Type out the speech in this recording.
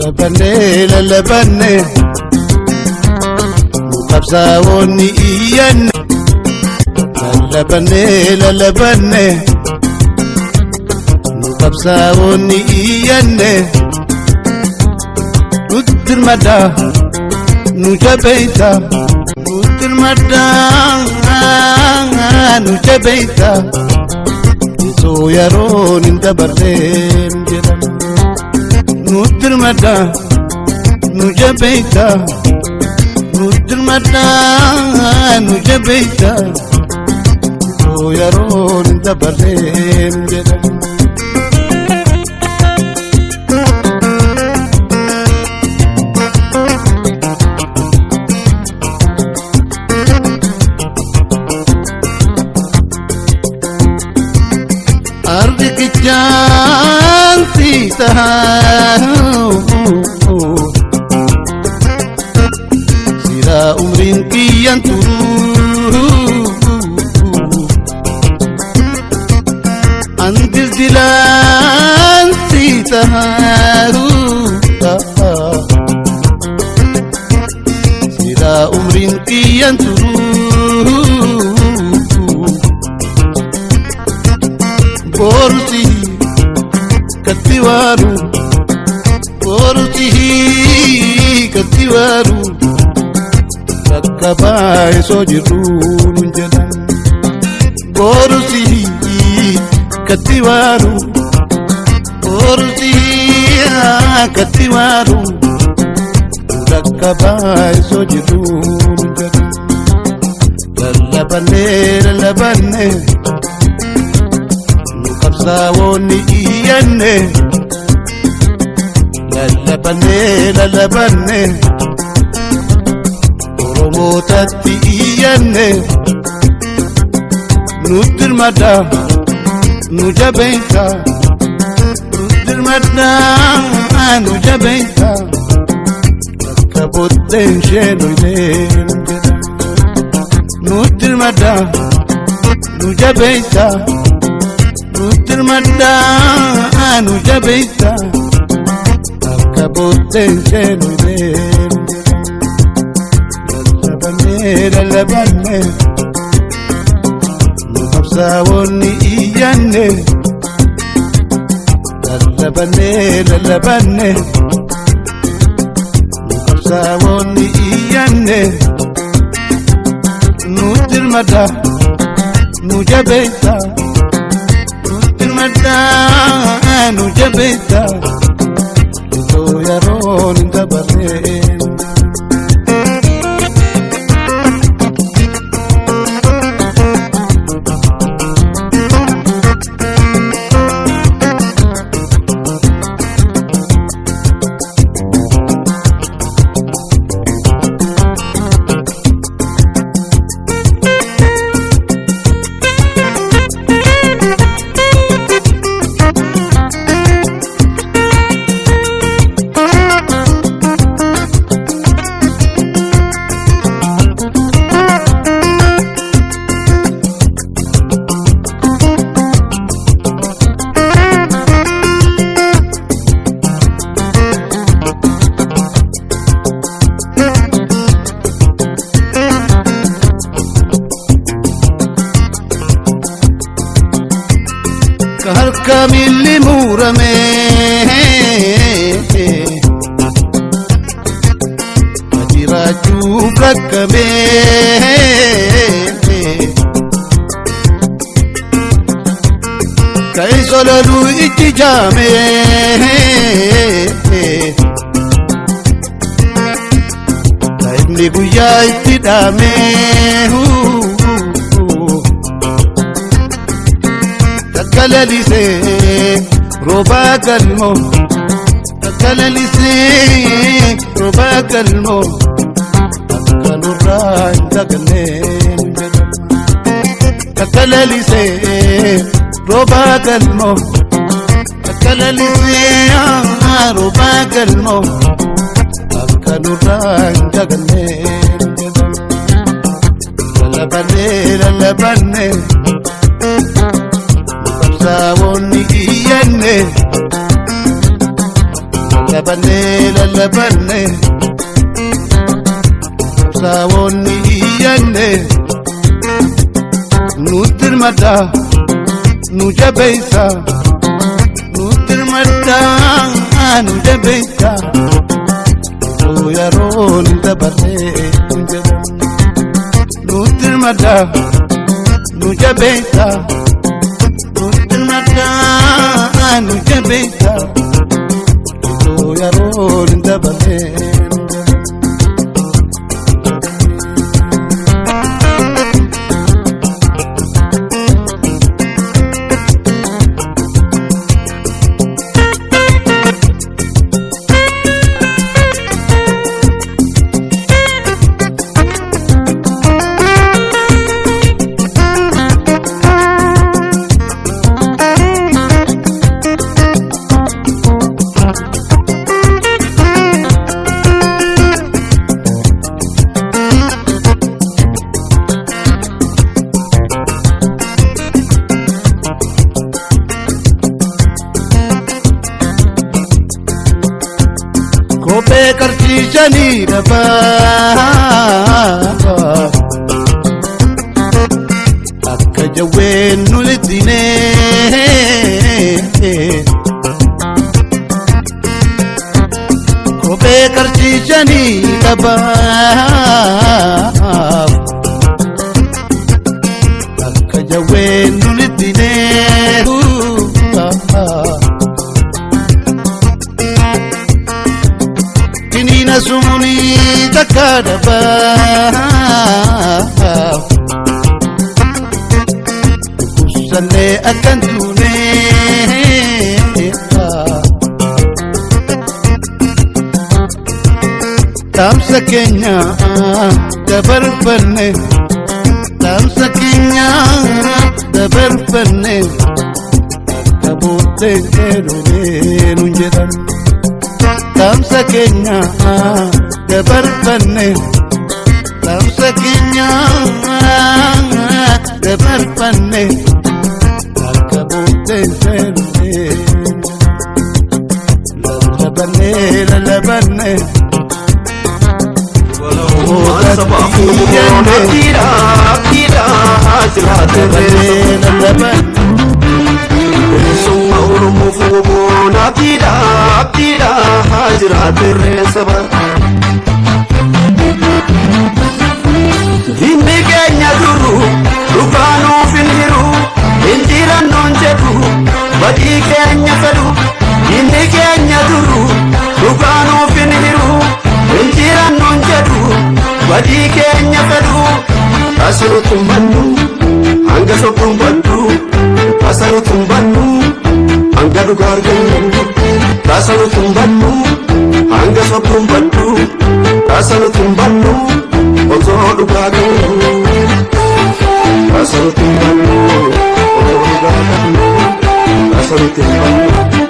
Lallabanne lallabanne nu qabsaa'onni iyyanne. Lallabanne lallabanne nu qabsaa'onni iyyanne. Nutti dirmadhaa nu jabeessaa. Nutti dirmadhaa nu jabeessaa. Osoo yeroon hin dabarreen jedhama. Nutti dirmadhaa nu jabeessaa. Nutti dirmadhaa nu jabeessaa. Osoo yeroon hin dabarreen jedhama. Ardi kichaansi tahaa sira umriin kiyyan turuu an dildilaansi tahaa sira umriin kiyyan turuu Borusi katiwaru, borusi katiwaru, takka baay'isoo jirru nun jedhan. Borusi katiwaru, borusi katiwaru, takka baay'isoo jirru nun jedhan. Lallabanne lallabanne. Qabsaa'onni iyyanne lallabanne lallabanne Oromootatti iyyanne nutti dirmadhaa nu jabeessaa nutti dirmadhaa nu jabeessaa bakka booddeen ishee dhoydeen jedha nutti dirmadhaa nu jabeessaa. Nutti dirmadhaa nu jabeessaa akka booddeen ishee dhoydeen lallabanne lallabanne nu qabsaa'onni iyyanne lallabanne lallabanne nu qabsaa'onni iyyanne nutti dirmadhaa nu jabeessaa. Dirmadhaa nu jabeessaa osoo yeroon hin dabarreen. Ka harka miilli murame ka jiraachuuf rakkame ka isololuu ijji jaame ka ifni guyyaa itti dhaame. Takka lalisee roobaa galmoo takka lalisee roobaa galmoo akka nurraa hin daganneen jedhama. Takka lalisee roobaa galmoo takka lalisee roobaa galmoo akka nurraa hin daganneen jedhama. Lallabanne lallabanne. Qabsaa'onni iyyanne Lallabannee lallabannee qabsaa'onni iyyanne nutti hirmadhaa nu jabeessaa nutti hirmadhaa nu jabeessaa yeroo yeroon hin dabarree nu jedhan nutti hirmadhaa nu jabeessaa nutti hirmadhaa nu jabeessaa yeroo yeroon hin dabarree nu jedhan. Kophee qarshii shanii dhabaa akka jawween nu littinee kophee qarshii shanii dhabaa akka jawween nu littinee. Tiniina sumuni takka dhabaa Dhukkubsallee akkan tuune Dhaamsa keenya dabarfanne Dhaamsa keenya dabarfanne Akka booddee dheerumee nuun jedhan. Dhaamsa keenya dabarfanne dhaamsa keenya dabarfanne akka booddee seenne lallabanne lallabanne lallabanne lallabanne. Bilisummaa Oromoof woboon abdiidha abdiidha haa jiraatu irreen saba. Diinni keenya duru dhugaa nuuf hin hiru injirannoon jedhu badii keenya fedhu. Diinni keenya duru dhugaa nuuf hin hiru injirannoon jedhu badii keenya fedhu. Taasisu tumbannu hanga sobduun baddu. Taasanu tumbannu hanga dhugaa argannu. Taasanu tumbannu hanga sobduun baddu. Taasanu tumbannu otoo dhugaa qabnu. Taasanu tumbannu otoo dhugaa qabnu. Taasanu tumbannu.